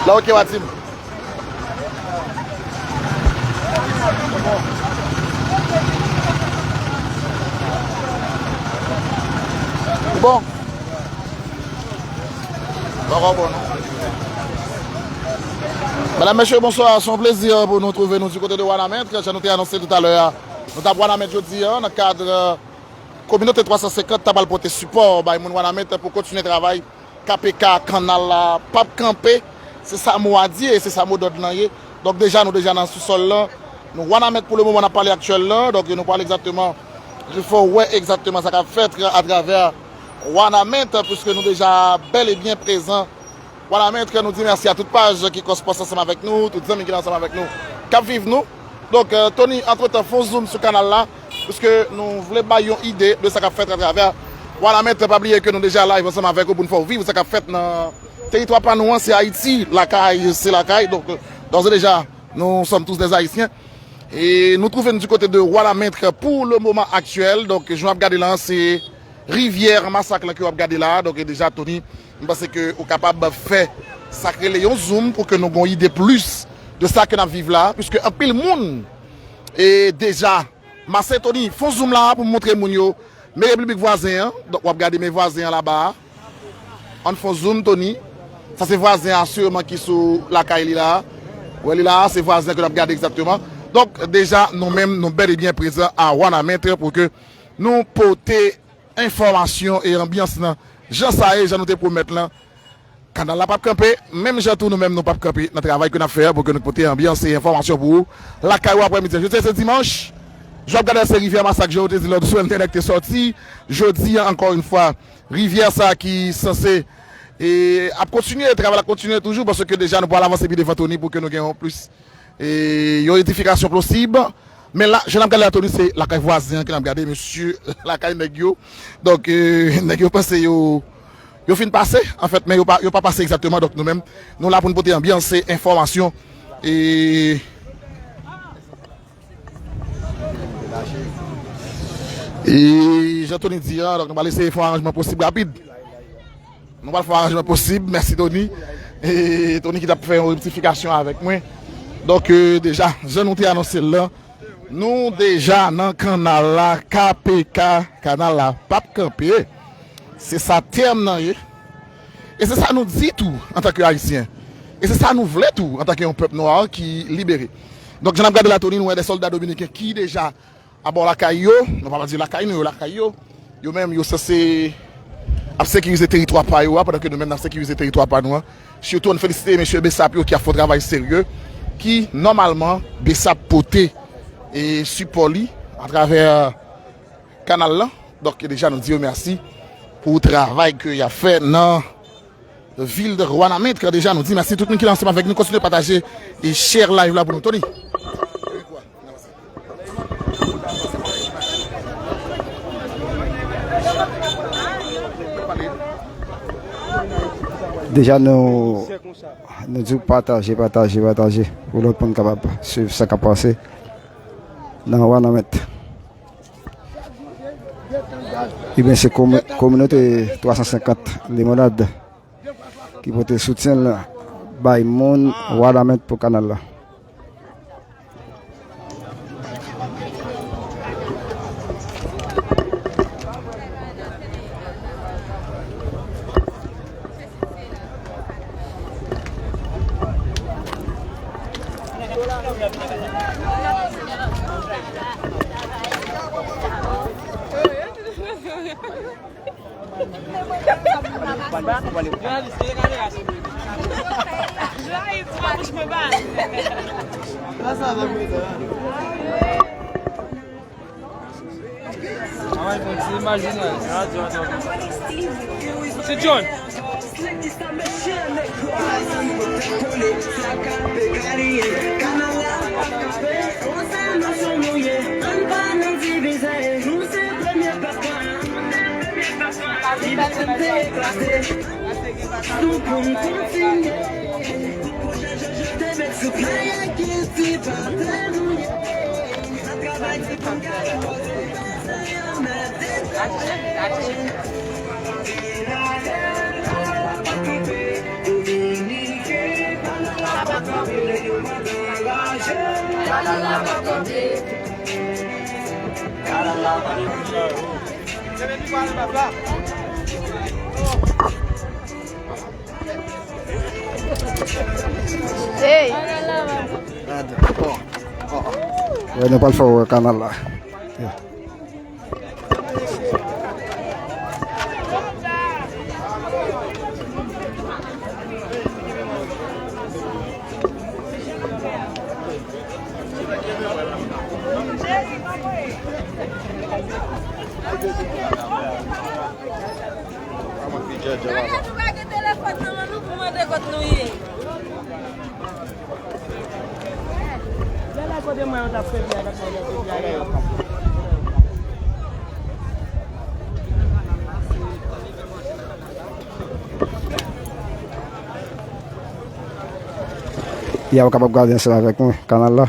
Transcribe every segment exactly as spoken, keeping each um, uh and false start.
La, ok, w a di m. Bon. Poko bon, non. Medam, mesye, bonswa. Se yon plezi pou nou twouve nou di kote de Wanament. Jan nou te anonse toutalè a, nou t ap Wanament jodi a, nan kad, euh, kominote twa san senkant ta pral pote sipò bay moun Wanament pou kontinye travay K P K, kanal la p ap kanpe. Se sa mo a di e se sa mo dòd lan ye. Donk, deja, nou deja nan sousòl lan. Nou Wanament pou le moman, n ap pale aktyèl lan. Donk, nou pale egzakteman, fè w wè egzakteman sa k ap fèt atravè Wanament, puiske nou deja bèl e byen prezan Wanament. Nou di mèsi a tout paj ki kòspòs ansanm avèk nou, tout zanmi ki la ansanm avèk nou, k ap viv nou. Donk, euh, Tony, antretan, fè yon zoom sou kanal la, puiske nou vle bay yon ide de sa k ap fèt atravè Wanament. Pa bliye ke nou deja live ansanm avèk ou pou n fè w viv sa k ap fèt nan teritwa pa nou an. Se Ayiti, lakay, se lakay. Donk, euh, d'ores et déjà, nous sommes tous des Haïtiens. E nou twouve n di kote de Wanament pou le moman aktyèl. Donk, jan w ap gade la, se rivyè Masak lan ke w ap gade la. Donk, e deja, Tony, m panse ke ou kapab fè sa k rele yon zoom pou ke nou gen yon ide plis de sa ke n ap viv la, puiske anpil moun, e deja, Masak, Tony, fè yon zoom la pou m montre moun yo. Men repiblik vwazen an, donk w ap gade men vwazen an laba a. Ann fè yon zoom, Tony. Sa se vwazen an, asireman, ki sou lakay li la. Wè li la, se vwazen an ke n ap gade egzakteman. Donk, deja, nou menm, nou bèl e byen prezan a Wanament pou ke nou pote enfòmasyon e anbyans lan jan sa ye, jan nou te pwomèt lan. Kanal la p ap kanpe, menm jan tou nou menm nou p ap kanpe nan travay ke n ap fè a pou ke nou pote anbyans e enfòmasyon pou ou lakay ou aprèmidi a. Jodi a se dimanch, jan w ap gade a se rivyè Masak, jan yo te di lòt jou, entènèt te sòti. Jodi a, ankò yon fwa, rivyè sa ki sanse, e, ap kontinye, travay la ap kontinye toujou, paske deja nou pral avanse pi devan, Tony, pou ke nou gen yon plis e, yon edifikasyon posib. Men la, jan n ap gade la, Tony, se lakay vwazen an ke n ap gade, mesye, lakay nèg yo. Donk, e, nèg yo panse yo, yo fin pase, anfèt, men yo pa, yo pa pase egzakteman. Donk, nou menm, nou la pou n pote anbyans e enfòmasyon. E, e jan Tony di a, donk, nou pral eseye fè yon aranjman posib rapid. Nou pral fè yon aranjman posib. Mèsi, Tony. E Tony ki t ap fè yon rektifikasyon avèk mwen. Donk, e, deja, jan nou te anonse l lan, nou deja nan kanal la, K P K, kanal la p ap kanpe. Se sa tèm nan ye. E se sa nou di tou, antanke Ayisyen. E se sa nou vle tou, antanke yon pèp nwa ki libere. Donk, jan n ap gade la, Tony, nou wè de sòlda dominiken ki deja abò lakay yo, nou pa di lakay nou, yo lakay yo. Yo menm, yo sanse ap sekirize teritwa pa yo a, pandan ke nou menm n ap sekirize teritwa pa nou an. Sitou, ann felisite mesye BSAP yo ki ap fè yon travay serye, ki, nòmalman, BSAP pote e sipò li atravè kanal lan. Donk, deja, nou di yo mèsi pou travay ke y ap fè nan vil de Wanament. Deja, nou di mèsi tout moun ki la ansanm avèk nou. Kontinye pataje e share live la pou nou, Tony. Deja, nou, nou di w pataje, pataje, pataje, pou lòt moun kapab swiv sa k ap pase nan Wanament. Ebyen, se komi-, kominote twa san senkant Limonad ki pote soutyen l bay moun Wanament pou kanal la. Se John. Hey. Wè, nou pral fè w wè kanal la. Lè nou pa gen telefòn nan men nou pou mande kot nou ye. Lè la kote mwen yo t ap fè pye a, t ap fè pye a. Ya, ou kapab gade ansanm avèk mwen kanal la.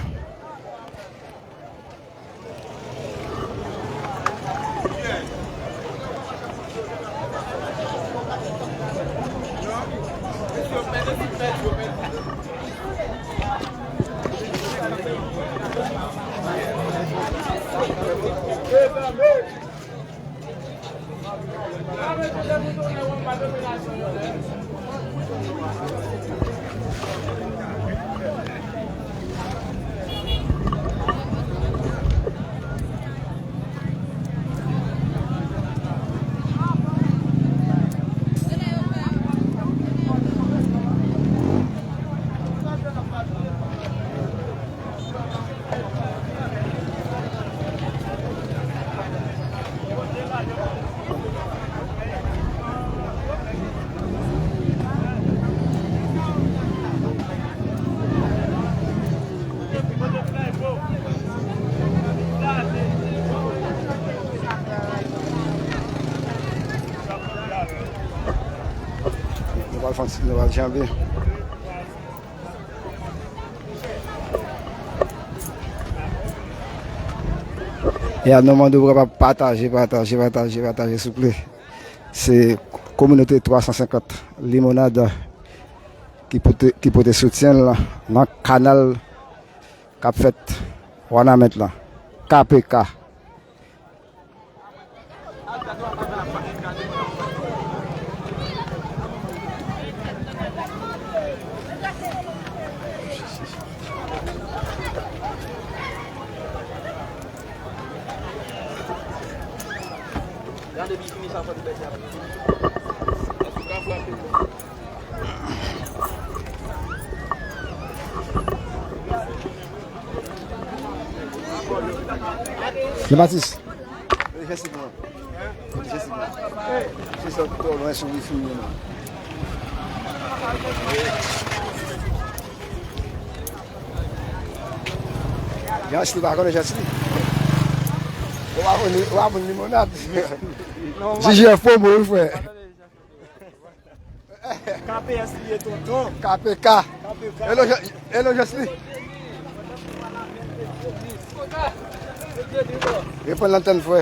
Nou pral fè, nou pral janbe. E a nou mande w pa pataje, pataje, pataje, pataje, souple. Se kominote twa san senkant Limonad ki pote, ki pote soutyen l nan kanal k ap fèt Wanament lan. K P K. Gade bikini sa fè bèt la. Jean Baptiste. Jessica. Jessica. Se sa twò lwen sou wifi ou non. Jans li pa konnen jans li. Ou pa moun, ou pa moun limonad. J J F promo wi frè. K P S li ye tonton. K P K. K P K. Hello, Je-, hello Jans li. Reprann lantèn frè.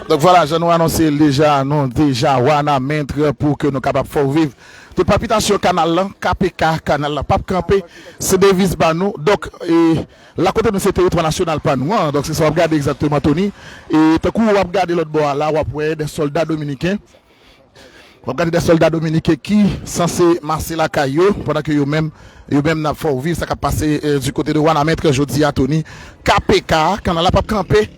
Donk vwala, jan nou anonse l deja, nou deja Wanament pou ke nou kapab fè w viv tout palpitasyon kanal lan, K P K, kanal lan p ap kanpe, se deviz pa nou. Donk, e, la kote nou se teritwa nasyonal pa nou an, donk se sa w ap gade egzakteman, Tony. E tankou w ap gade lòt bò a la, w ap wè de sòlda dominiken. W ap gade de sòlda dominiken ki sanse mase lakay yo, pandan ke yo menm, yo menm n ap fè w viv sa k ap pase, eh, du côté de Wanament jodi a, Tony. K P K, kanal la p ap kanpe.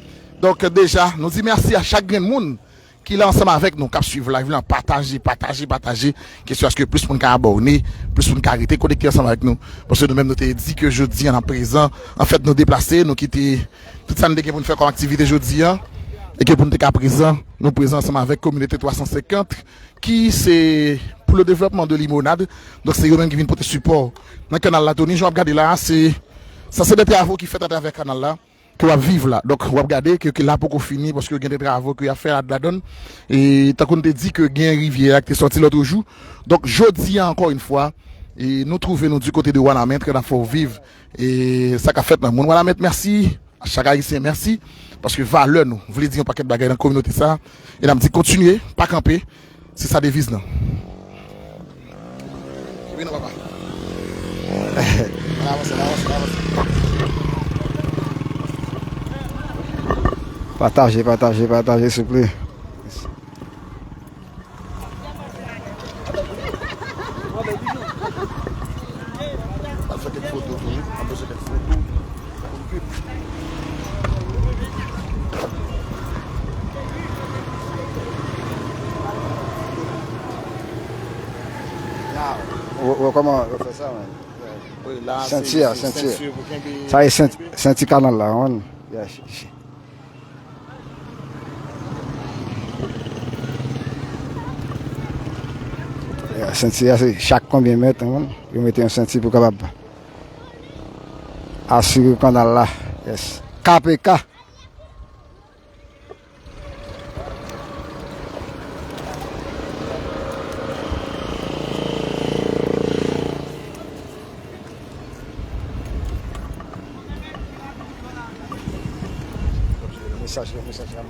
Donk, deja, nou di mèsi a chak grenn moun ki la ansanm avèk nou, k ap swiv live lan. Pataje, pataje, pataje. Kesyon aske plis moun ka abòne, plis moun ka rete konekte ansanm avèk nou. Paske nou menm, nou te di ke jodi a, n ap prezan. Anfèt, nou deplase, nou kite tout sa n te gen pou n fè kòm aktivite jodi a, e ke pou n te ka prezan, nou prezan ansanm avèk kominote twa san senkant, ki se pour le développement de Limonad. Donk, se yo menm ki vin pote sipò nan kanal la. Tony, jan w ap gade la a, se, sa se de travo ki fèt atravè kanal la, ke w ap viv la. Donk, w ap gade ke, ke la poko fini, paske gen de travo ke y ap fè la, ladan l. E tankou n te di ke gen rivyè a ki te sòti lòt jou. Donk, jodi a, ankò yon fwa, e nou twouve nou du côté de Wanament, ke n ap fè w viv, e sa k ap fèt nan moun Wanament. Mèsi. A chak Ayisyen, mèsi, paske valè nou vle di yon pakèt bagay nan kominote sa, e n ap di kontinye, pa kanpe, se sa deviz lan. Kenbe non, papa. N avanse, n avanse, n avanse. Pataje, pataje, pataje, souple. Al fè kèk foto tou wi. Al poze kèk foto. Ou, ou, kòman yo fè sa, man? Wi, la, se, senti a, se senti a, senti pou kenbe. Sa e senti, senti kanal la, wi. Yeah, ch-, ch-, yeah, senti a, se chak konbyen mèt, wi, yo mete yon senti pou kapab asire kanal la. Yes. K P K. Mesaj la, mesaj la.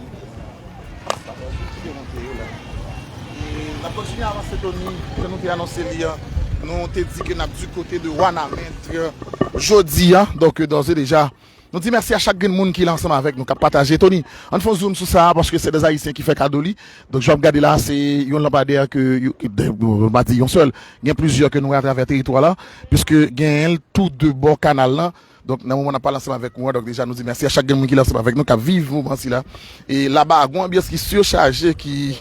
E n ap kontinye avanse, Tony, jan nou te anonse li an. Nou te di ke n ap di kote de Wanament, euh, jodi a. Donk, euh, d'ores et déjà, nou di mèsi a chak grenn moun ki la ansanm avèk nou, k ap pataje. Tony, ann fè yon zoom sou sa a, paske se de Ayisyen ki fè kado li. Donk, jan w ap gade la, se yon lanpadè ke, yo, ke, de, m pa di yon sèl, gen plizyè ke nou wè atravè teritwa la, piske genyen l tou de bò kanal lan. Donk, nan moman n ap pale ansanm avèk ou an, donk, deja, nou di mèsi a chak grenn moun ki la ansanm avèk nou, k ap viv moman sila. E laba a, gon anbyans ki sichaje, ki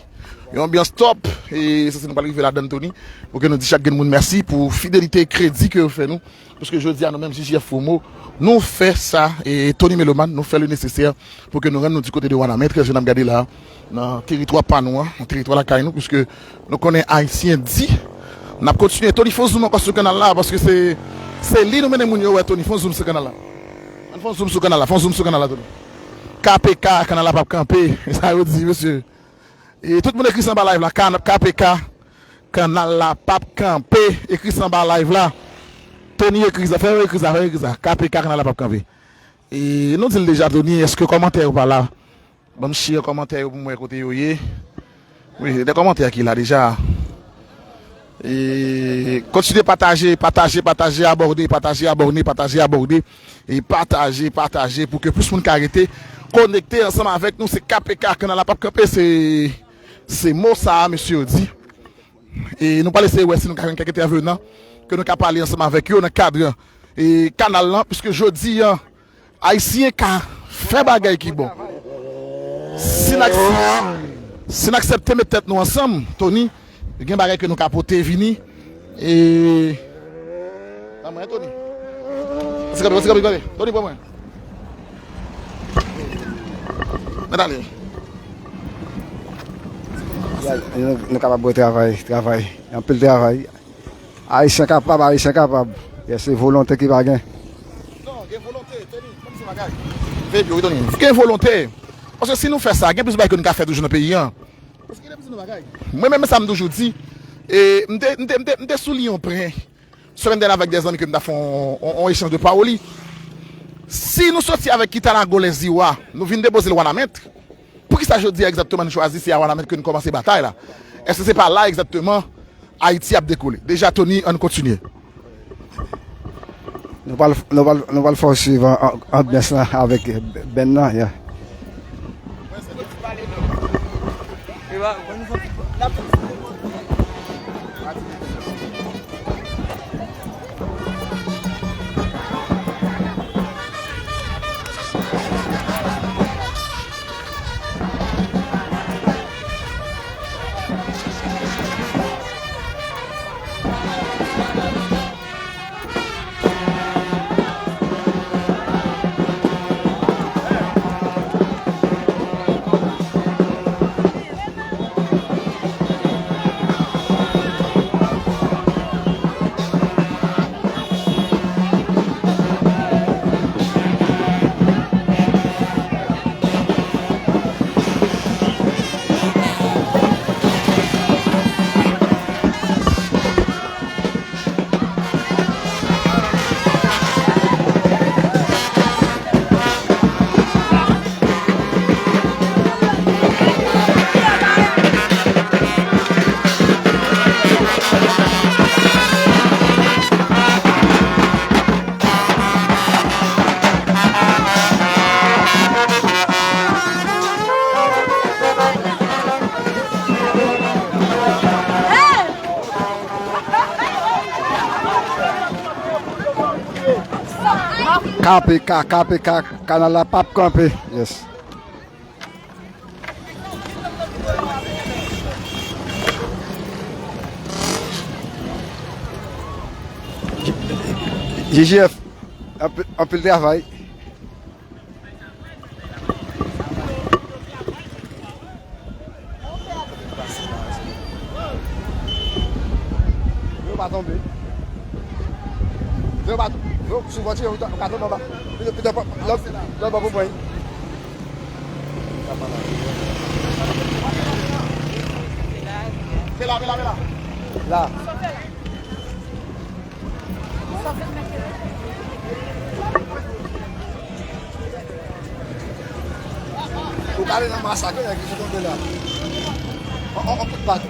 yon anbyans top. E se, se nou pral rive ladan, Tony, pou ke nou di chak grenn moun mèsi pou fidelite e kredi ke yo fè nou. Paske jodi a, nou menm, J J F Promo, nou fè sa, e Tony Melomane, nou fè le nesesè pou ke nou rann nou di kote de Wanament, jan n ap gade la, nan teritwa pa nou an, nan teritwa lakay nou, piske nou konnen Ayisyen di. N ap kontinye. Tony, fè yon zoom ankò sou kanal la, paske se, se li nou mennen moun yo wè, Tony. Fè yon zoom sou kanal la. Ann fè yon zoom sou kanal la. Fè yon zoom sou kanal la, Tony. K P K, kanal la p ap kanpe. E sa yo di, mesye. E tout moun ekri sa anba live la. K-, K P K, kanal la p ap kanpe. Ekri sa anba live la. Tony ekri sa. Fè yo ekri sa. Fè yo ekri sa. K P K, kanal la p ap kanpe. E nou di l deja, Tony, èske kòmantè yo pa la? Ban m share kòmantè yo pou m wè kote yo ye. Wi, de kòmantè ki la deja. E kontinye pataje, pataje, pataje, abòne, pataje, abòne, pataje, abòne. E pataje, pataje pou ke plis moun ka rete konekte ansanm avèk nou. Se K P K, kanal la p ap kanpe, se, se mo sa a mesye yo di. E nou pral eseye wè si nou ka jwenn kèk entèvenan ke nou ka pale ansanm avèk yo nan kad, e, kanal lan, piske jodi a, Ayisyen ka fè bagay ki bon. Si n ak-, si n aksepte met tèt nou ansanm, Tony, gen bagay ke nou ka pote vini. E, nan mwen, Tony. Pase kanpe, pase kanpe, kanpe. Tony, pran mwen. Mèt ale. Ya, nou, nou kapab wè travay, travay. Anpil travay. Ayisyen kapab, Ayisyen kapab. Yes, se volonte ki pa gen. Non, gen volonte, Tony, menm se bagay. Veye pye w, wi, Tony. Gen volonte. Paske si nou fè sa, gen plis bagay ke nou ka fè toujou nan peyi an. Paske gen plis nou bagay. Mwen menm, sa m toujou di, e, m te, m te, m te, m te sou li yon pwen semèn dènye avèk de zanmi ke m ta fè yon, yon, yon echanj de pawòl. Si nou soti avèk Kitanago Lèziwa, nou vin depoze l Wanament, poukisa jodi a egzakteman nou chwazi se a Wanament ke nou kòmanse batay la? Èske se pa la egzakteman Ayiti ap dekole? Deja, Tony, ann kontinye. Nou pral, nou pral, nou pral fè w swiv an-, an-, anbyans lan avèk band nan, ya. K P K, K P K, kanal la p ap kanpe. Yes. J J F, anpi-, anpil travay. Dlo pa tonbe. Dlo pa, dlo souvan tire, ou ka tonbe anba. Pito, pito, lòt, lòt bò pou pran. Se la, se la, se la. La. Ou ka ale nan masak, nèg ki sot tonbe la. On, on, on kout bat.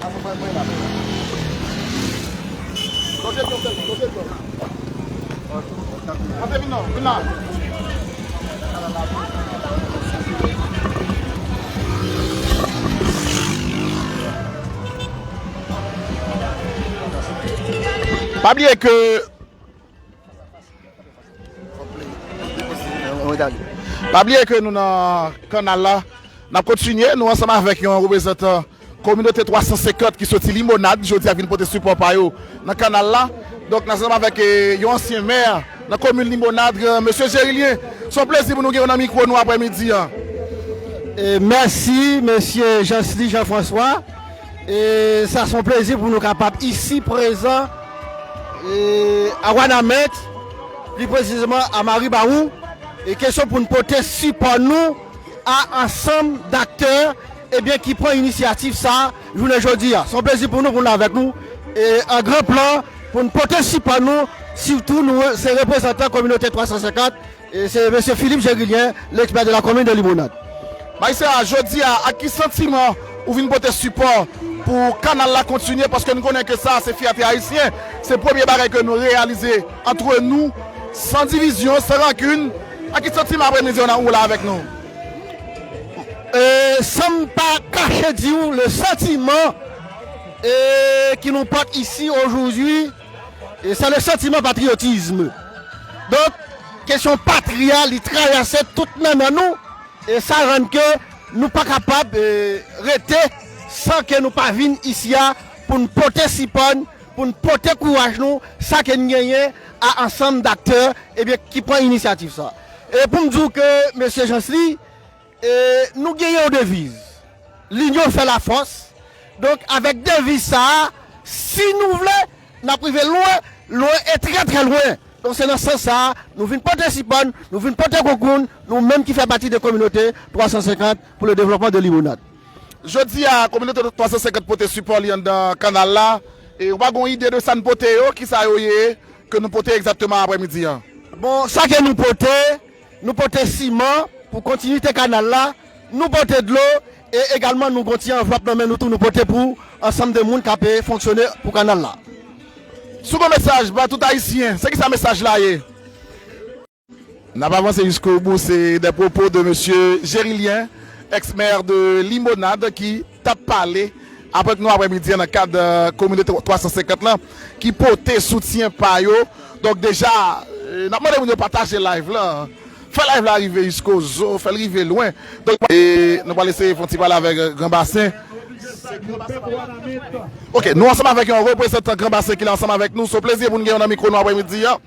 Avan mwen, mwen la. Lonje dlo sèlman, lonje dlo. Antre, vin non, vin la. Pa bliye ke Pa bliye ke nou nan kanal la. N ap kontinye, nou ansanm avèk yon reprezantan kominote twa san senkant ki soti Limonad, jodi a vin pote sipò pa yo nan kanal la. Donk, n ansanm avèk, eh, yon ansyen mè nan komin Limonad, gran mesye Jerilyen. Se yon plezi pou nou gen w nan mikwo nou aprèmidi a. E mèsi, mesye Jansly Jean François. E sa se yon plezi pou nou kapab isi prezan, e, a Wanament, pli presizeman a Maribawou, e kesyon pou n pote sipò nou a ansanm daktè, ebyen, ki pran inisyativ sa jounen jodi a. Se yon plezi pou nou, pou n avèk nou, e an gran plan, pou n pote sipò nou, sitou nou, se reprezantan kominote twa san senkant, e se mesye Philippe Gérilien, l'expert de la commune de Limonade. Majistra, jodi a, ak ki santiman ou vin pote sipò pou kanal la kontinye? Paske nou konnen ke sa, se fyète ayisyen. Se premye bagay ke nou reyalize antre nou, san divizyon, san rankin. Ak ki santiman aprèmidi a ou la avèk nou? E, san m pa kache di w, le sentiment, e, ki nou pote isi aujourd'hui, e, c'est le sentiment patriotisme. Donk, kesyon patri a, li travèse tout nannan nou, e sa rann ke nou pa kapab, e, rete san ke nou pa vin isi a pou n pote sipò n, pou n pote kouraj nou, sa ke n genyen a ansanm daktè, ebyen, ki pran inisyativ sa. E pou m di w ke, mesye Jansly, e, nou genyen yon deviz, L'union fait la force. Donk, avèk deviz sa a, si nou vle, n ap rive lwen, lwen e trè, trè lwen. Donk, se nan sans sa a, nou vin pote sipò n, nou vin pote konkou n, nou menm ki fè pati de kominote twa san senkant pour le développement de Limonade. Jodi a, kominote twa san senkant pote sipò li anndan kanal la. E ou pa gen yon ide de sa n pote yo, kisa yo ye, ke nou pote egzakteman aprèmidi a? Bon, sa ke nou pote, nou pote siman pou kontinite kanal la, nou pote dlo, e egalman nou gon ti anvlòp nan men nou tou, nou pote pou ansanm de moun k ap, e, fonksyone pou kanal la. Si w gon mesaj ba tout Ayisyen, se kisa mesaj la ye? N ap avanse jiskobou, se des propos de mesye Gérilien, ex-maire de Limonade, ki t ap pale avèk nou aprèmidi a nan kad, euh, kominote twa san senkant lan, ki pote soutyen pa yo. Donk deja, euh, n ap mande moun yo pataje live lan. Fè live la rive jisko zo, fè l rive lwen. Donk, e nou pral eseye fè yon ti pale avèk, euh, Gran Basen. Ok, nou ansanm avèk yon reprezantan Gran Basen ki la ansanm avèk nou. Se yon plezi pou n gen yon nan mikwo nou aprèmidi a.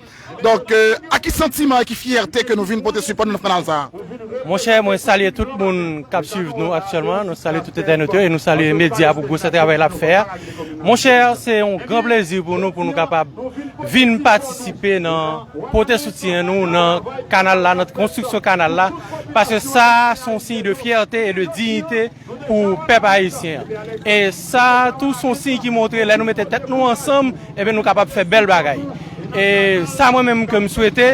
Donk, euh, ak ki santiman e ki fyète ke nou vin pote sipò nou nan kanal sa a? Monchè, mwen salye tout moun k ap swiv nou aktyèlman. Nou salye tout entènot yo e nou salye medya pou gwo travay l ap fè a. Monchè, se yon gran plezi pou nou, pou nou kapab vin patisipe nan pote soutyen nou nan kanal la, nan konstriksyon kanal la, paske sa se yon siy de fyète e de diyite pou pèp ayisyen an. E sa tou se yon siy ki montre lè nou mete tèt nou ansanm, ebyen nou kapab fè bèl bagay. E sa mwen menm ke m swete,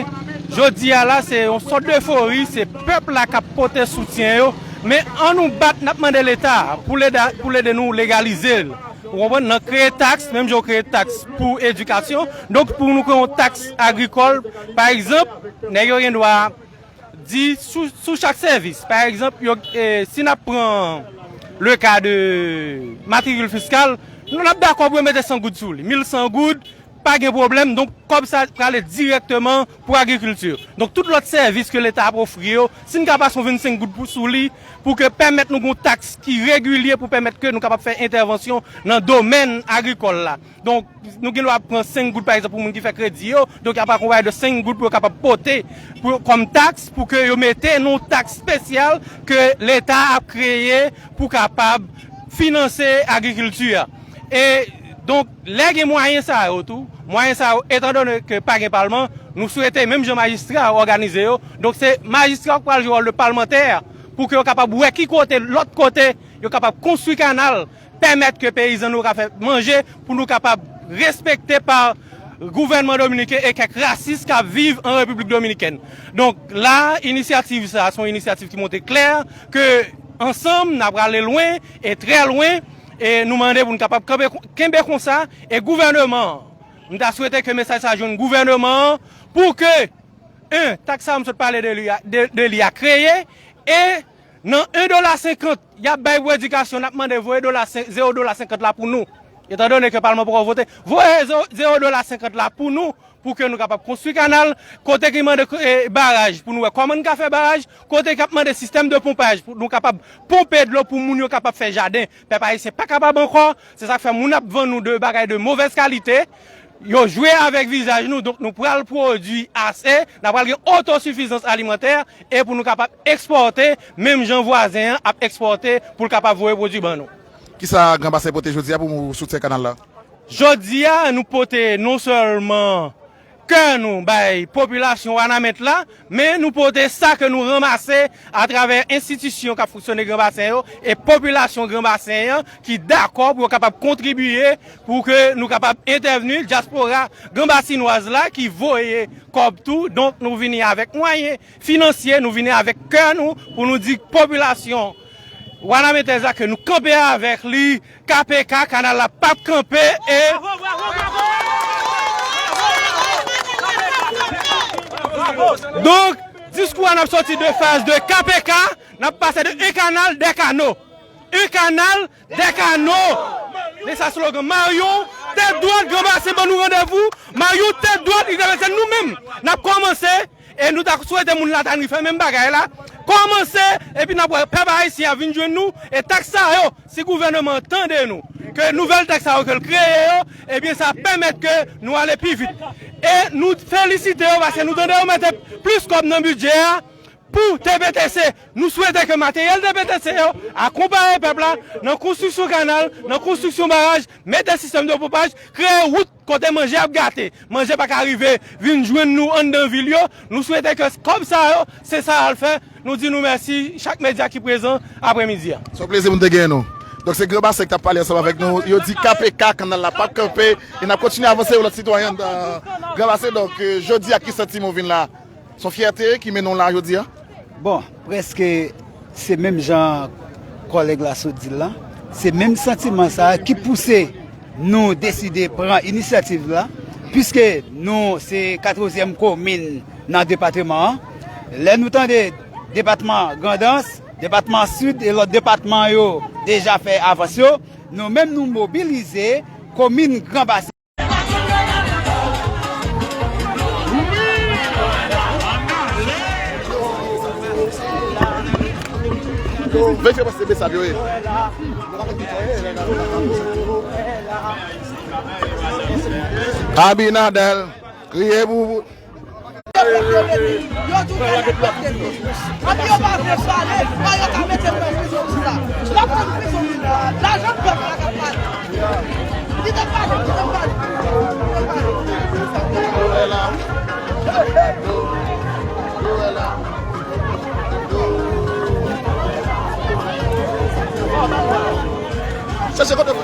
jodi a la se yon sòt de efori, se pèp la k ap pote soutyen yo, men an nou bat, n ap mande Leta pou l ede, pou l ede nou legalize l. Ou konprann? Nan kreye taks, menm jan yo kreye taks pou edikasyon, donk pou nou kreye yon taks agrikòl, pa egzanp, nèg yo gen dwa di sou, sou chak sèvis. Pa egzanp, yo, e, si n ap pran le ka de matrikil fiskal, nou n ap dakò pou yo mete san goud sou li, mil san goud, pa gen pwoblèm. Donk, kòb sa prale dirèkteman pou agrikilti. Donk, tout lòt sèvis ke Leta ap ofri yo, si n ka pase yon vennsenk goud pou, sou li, pou ke pèmèt nou gen yon taks ki regilye, pou pèmèt ke nou kapab fè entèvansyon nan domèn agrikòl la. Donk, nou gen dwa pran senk goud, pa egzanp, pou moun ki fè kredi yo. Donk, y ap akonpaye de senk goud pou yo kapab pote pou, kòm taks, pou ke yo mete nan yon taks espesyal ke Leta ap kreye pou kapab finanse agrikilti a. E, donk, lè gen mwayen sa yo tou, mwayen sa yo, etandone ke pa gen palman, nou swete, menm jan majistra yo òganize yo, donk se majistra yo k pral jwe wòl de palmantè pou ke yo kapab wè ki kote, lòt kote, yo kapab konstwi kanal, pèmèt ke peyizan nou ka fè manje, pou nou kapab respekte pa gouvènman dominiken e kèk rasis k ap viv an Repiblik Dominikèn. Donk, la, inisyativ sa a, se yon inisyativ ki montre klè ke ansanm, n ap prale lwen e trè lwen, e nou mande pou n kapab kanpe, kenbe konsa, e gouvènman an, m ta swete ke mesaj sa jwenn gouvènman an, pou ke, en, taks sa a m sot pale de li a, de, de li a kreye, e nan en dola senkant, y ap bay pou edikasyon, n ap mande voye dola sen-, zewo dola senkant la pou nou. Etandone ke palman poko vote, voye zewo, zewo dola senkant la pou nou, pou ke nou kapab konstwi kanal, kote ki mande, e, baraj, pou nou wè kòman n ka fè baraj, kote k ap mande sistèm de ponpaj, pou nou kapab ponpe dlo pou moun yo kapab fè jaden. Pèp ayisyen pa kapab ankò, se sa k fè moun ap vann nou de bagay de movèz kalite. Yo jwe avèk vizaj nou, donk nou pral pwodui ase, n a pral gen otosifizans alimantè, e pou nou kapab ekspòte, menm jan vwazen an ap ekspòte pou l kapab voye pwodui ban nou. Kisa Gran Basen pote jodi a pou soutyen kanal la? Jodi a, nou pote non sèlman kè nou bay popilasyon Wanament la, men nou pote sa ke nou ranmase atravè enstitisyon k ap fonksyone Gran Basen yo e popilasyon Gran Basen an ki dakò pou yo kapab kontribiye pou ke nou kapab entèvni, dyaspora granbasinwaz la ki voye kòb tou. Donk, nou vini avèk mwayen finansye, nou vini avèk kè nou pou nou di popilasyon wanamentèz la ke nou kanpe avèk li. K P K, kanal la p ap kanpe e... Donk, diskou a n ap sòti de faz de K P K, n ap pase de un canal, des canaux. Un canal, des canaux. Se sa slogan. Marion, tèt dwat, Gran Basen ban nou randevou. Marion, tèt dwat, li te se nou menm. N ap kòmanse. E nou ta swete moun Latani fè menm bagay la. Kòmanse, epi n ap wè pèp ayisyen ap vin jwenn nou. E taks sa yo, si gouvènman an tande nou, ke nouvèl taks sa yo ke l kreye yo, ebyen sa ap pèmèt ke nou ale pi vit. E nou felisite yo paske nou tande yo mete plis kòb nan bidjè a pou T P T C. Nou swete ke materyèl T P T C yo akonpaye pèp la nan konstriksyon kanal, nan konstriksyon baraj, mete sistèm de ponpaj, kreye wout kote manje ap gate, manje pa ka rive vin jwenn nou anndan vil yo. Nou swete ke kòb sa yo, se sa y al fè. Nou di nou mèsi chak medya ki prezan aprèmidi a. Se yon plezi pou n te genyen nou. Donk, se Gran Basen ki t ap pale ansanm avèk nou. Yo di K P K, kanal la p ap kanpe. E n ap kontinye avanse, yon lòt sitwayen, euh, Gran Basen. Donk, euh, jodi a, ki santiman w vin la? Se yon fyète ki mennen w la jodi a? Bon, prèske se menm jan kòlèg la sot di l la. Se menm santiman sa a ki pouse nou deside pran inisyativ la, piske nou se katrezyèm komin nan depatman an. Lè nou tande depatman Grandans, depatman Sid e lòt depatman yo deja fè avans yo, nou menm nou mobilize komin Gran Basen. Veye pase Besap yo ye. Abinader, kriye pou... Yo di w Kenya k ap tete. Anpi yo pa vle pale, pa yo ka mete l nan prizon pou sa. L ap pran prizon li la. Lajan pèp la k ap pale. Kite m pale, kite m pale. Chèche kote pou...